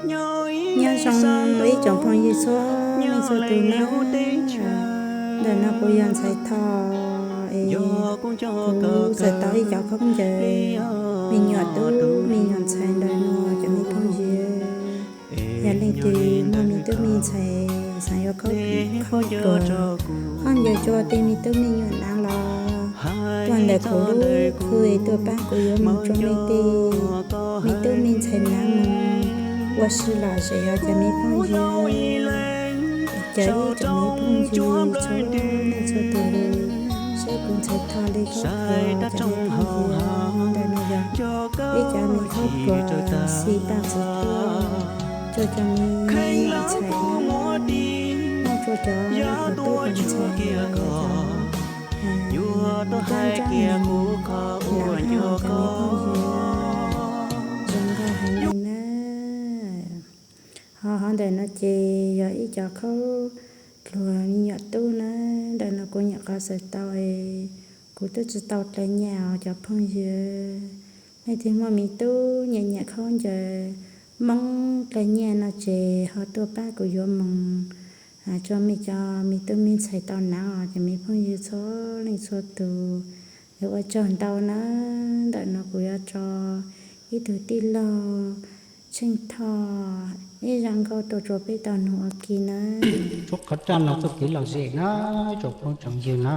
Nyob zoo ib tsoom phooj ywg txhua leej txhua tus nawb. Ntawm no kuv yog Ntxhais Thoj es kuv txawm tau ib cov khaub ncaws me nyuam tub me nyuam ntxhais ntawm no cov me phooj ywg. Yog leej twg muaj me tub me ntxhais xav yuav khaub, khaub ncaws, khaub ncaws rau tej me tub me nyuam nav los tuaj ntawm kuv lub khw es tuaj pab kuv yuav mus rau nej tej me tub me ntxhais nav mus ua si lom zem os cov me phooj ywg. Cov ib tsoom me phooj ywg txhua leej txhua tus li, saib kuv Ntxhais Thoj li khaub ncaws cov me phooj ywg. Ntawm no yog ib cov me khaub ncaws xim paj txi tuaj rau cov me nyuam ntxhais, muab rau cov tub ntxhais, cov nrab nrab nas nas cov me phooj ywg, zoo nkauj heev li na. Ho hov ntawm no ces yog ib cov khaub ncaws me nyuam tub na. Ntawm no kuv nyuam qhuav xaws tau, kuv twb tsis tau dlawg nyiaj os cov phooj ywg. Leej twg muaj me tub nyiam nyiam khaub ncaws Hmoob dlawg nyiaj no ces ho tuaj pab kuv yuav mus rau mej cov me tub me ntxhais tau nav os cov me phooj ywg txhua leej txhua tus. Es ua tsaug ntau na. Ntawm no kuv yuav tso ib tug tij laug Tsheej Thoj ib zaj nkauj tuaj rau peb tau mloog ua ke na. Tshuab qhov raj no txoj kev lom zem na, tsoom phooj tsoom ywg na.